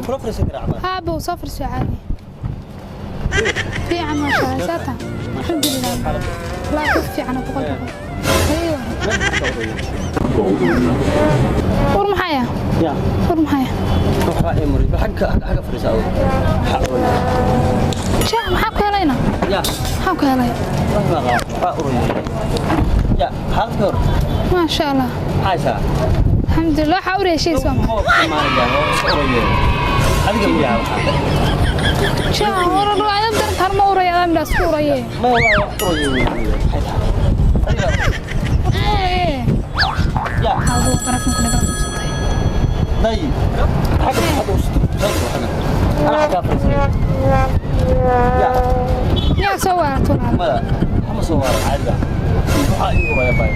Kula fariisan karaa camal? Haa bow, soo fariiso caadi. Fiican, maasha Allah, saata. Alxamdulilah. Wallaahi ku fiican 100%. Aywa. Ur maxaya? Ya. Ur maxaya? Waxaa ii muray bal xagga fariisa awd. Shaah maxaa ku helayna? Ya. Maxaa ku helay? Wax ma qaba, waxaa uraya. Ya, xaalad ka hor. Maasha Allah. Maxaa haysaa? Alxamdulilah, waxaa ur heshiis waa maxay? Adiga miyaa waxaa? Shaah ur adab daran har ma uraya, adaa midhaas ku uraye. Ma waa wax uraya wey. Maxay tahay? Adiga. Uraye. Ya. Waxaa ugu barafunka naga qabsatay. Day. Xagga u sito. Soo xagga. Ana xagga fariisanaya. Ya. Yaa soo waarato walaal? Mada. Ma soo waara caadi. Waxaa ii uraya bay.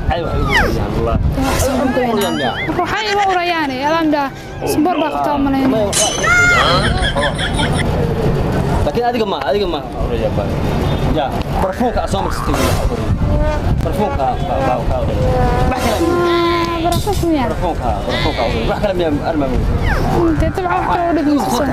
Caadi waxay igu urayaan wallahi. Wax soo goynaa. Ruuxaan ima urayaane, adaa midhaa sumbar baa qabtaa malaynaya. Laakiin adiga ma uraya bay. Ya, barfuunka soo marsatay waxa uraya. Barfuunka baa ka uraya. Wax kale Barafunka miyaa? Barfuunka uraya. Wax kale miyaa armaa? Dee dabcan wax kale u dhigmayso.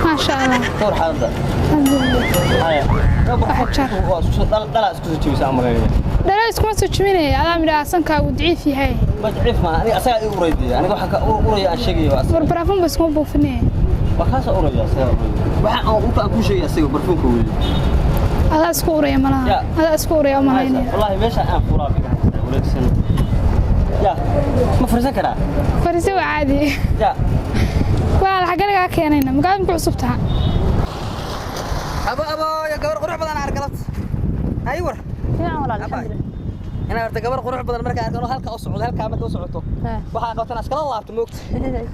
Maasha Allah. Kor xaaladda. Alxamdulilah. Haya. Waxa jar. Waa isku dhala isku soo jebisay amaleynaya. Dhala iskuma soo jebinaya, adaa midhaa sankaagu daciif yahay. Ma daciif ma aniga, asaga ii urayday. Aniga waxa ka uraya aan sheegayo waa asaga. War barafuun ba iskuma buufinaya. Waa kaas uraya, asaga uraya. Waxa aan urta aan ku sheegay asaga barfuunka weeye. Adaa isku uraya malaha. Ya. Adaa isku uraya u malaynaya. Wallahi meesha aan furaa biga haysta wareegsan. Ya, ma fariisan karaa? Fariise waa caadi. Ya. Waa xagee lagaa keenayna? Magaalada ku cusub taha. Abo, abo, ya gabar qurux badan arkalad. Hay war. Fiican walaal, alxamdulilah. Inaa horta gabar qurux badan marka arko halka u socdo, halka marka u socoto. Waxaa qabtan iskala laabto moogta.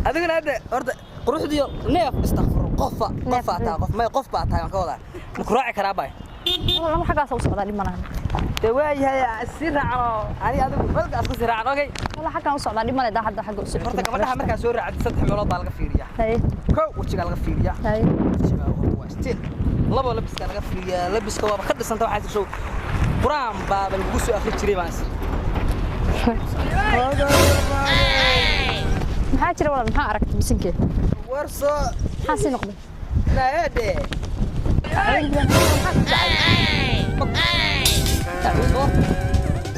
Adiguna hadda horta quruxdiyo neef istakfur qofa qofa taa qof may qof baa tahay waan ka wadaa. Ma ku raaci karaa bay? Lama xaggaas u socdaa, dhib malahan. Dee waayahay, si raacno ani adigu halka isku si raacno, okay. Wala xaggaan u socdaa, dhib male daa hadda xagga u socoto. Horta gabadhaha markaa soo raacdi saddex meelood baa laga fiiriyaa. Haye. Kow, wejigaa laga fiiriyaa. Haye. Wejigaa horta waa still. Labo, labiska laga fiiriyaa. Labiska waaba ka dhisanta, waxaa jirto quraan baaba lagu soo akhri jiray baan is. Maxaa jira walaal, maxaa aragtay bisinkee? War soo Maxaa sii noqday? Naade.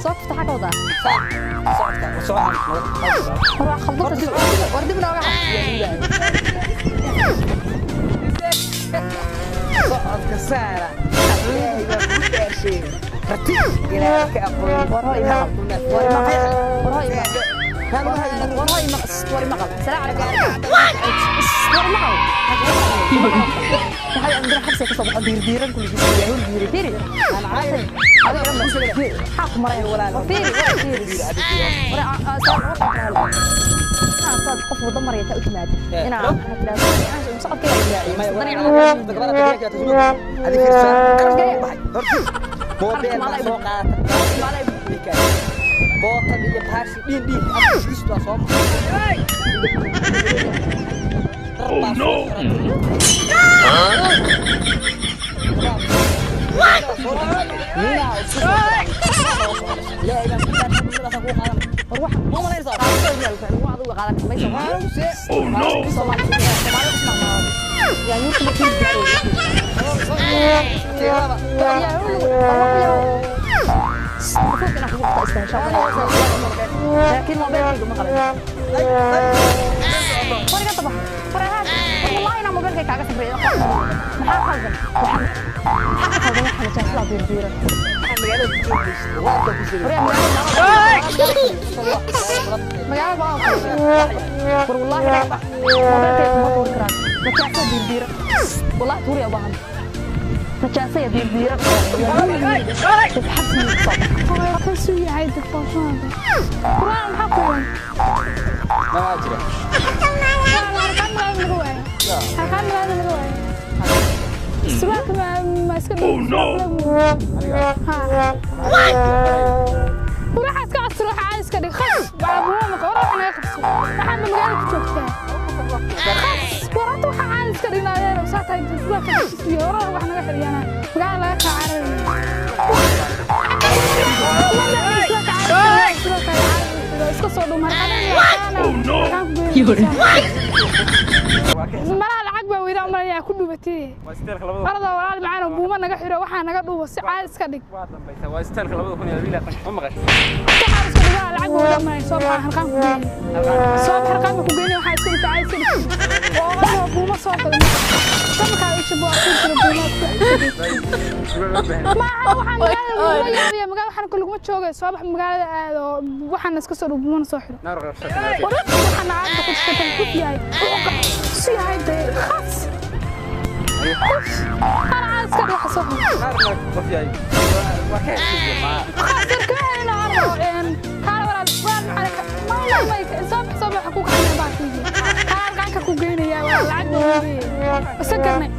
Soo kufta xagga wadaa. Socodka, socodka. War waa khaldanta dib, war dib nooga had. Socodka saara. Ilaahay baa ku dhaashay. Ratib ilaahay ka aqoon. War hooy maqal. War maqal. War hooy maqal. War hooy maqal. War maqal. Salaam calaykum. War maqal. Waxay andira xabsiga ka soo baxo diirdiiran kulligiis yahuud diiri fiiri. Maxaa ku maray walaal? War fiiri, war fiiri. War saad qof wada maraya taa u timaada. Inaa waxaa tiraahdo socodkayga raaciyo. Adi fiirsan. Baxay. Horta. Moobeel baa soo qaata. Bootan iyo baashi dhiin dhiin afkiisu waa soo maray. Oh no. War wax ma malaynaysaa? Waa adigu qaadan mayso. Oh no! Soomaali Soomaali yaa yuusu ma kiir gaaro. Yaa laakiin moobeelkayga ma qalin. Fariga daba. Farahaad. Wallahi inaan moobeelkayga kaaga sabriyay. Maxaa khaldan? Maxaa khaldan? Waxaa najaasada diirdiiran. Magaalada baa war wallahi moobeelkayga kuma tuuri karaan. Najaasada diirdiiran. Wallahi tuuri u baahan. Najaasada diirdiiran. Kasuu yahay dadkooshanada. Quraan maxaa ku yeelan? Maxaa jira? Halkaan magaalada laga waayo. Halkaan magaalada laga waayo. Subax ma iska Oh no! Ha. Ruuxa iska codso, ruuxa caadi iska dhig. Khas, baabuur ma qoro, naga qabso. Waxaad magaalada ku joogtaa. Khas, war hadda waxaa caadi iska dhignaayeen oo saa tahay subax ka heshiisiyo hore wax naga xiriyana. Magaalada laga kaa cararayo. Iska soo dhumar. Oh no! aa ku dhubatay. Waa isteelka labada. Orada walaal macaan oo buuma naga xiro, waxaa naga dhuubo, si caadi iska dhig. Waa dambaysa, waa isteelka 2022, ma maqashay? Si caadi iska dhig, waa lacag buu dhammaanay. Soo baxa, harqaan ku geynay. Soo bax, harqaan ku geynay. Waxaa iska dhigta caadi iska dhig oo orada buuma soo gado. Samarkaa isha buu ku jira buuma. Maaha, waxaan magaalada laguma yaabaya, magaalada waxaan laguma joogay. Soo bax, magaalada aad oo waxaan iska soo dhuubo, buumana soo xiro. Naar qabsatay. Wararka waxaan nacaabta ku jirta kuf yahay, su yahay dee khas kuf ana caadi iska dhig, waxa soo xiro. Naar qof yahay. Waa ka heshiiye ma. Khasir ka helina arro een kaala walaal walaal maxaa ka may may soo bax, soo bax, ku kacay baa ku kaal qaanka ku geynaya, waa lacag baa weeye isa garnay.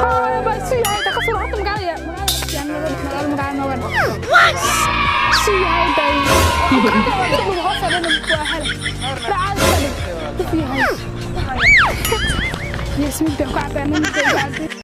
Haa, ba su yahay ta khasur horta magaalada magaalada magaalada magaalada noogan su yahay day hoos oo dhan waa hel caadi iska dhig, kuf yahay. Yes, mid baan ku cabaa, mid baan ku cabaa.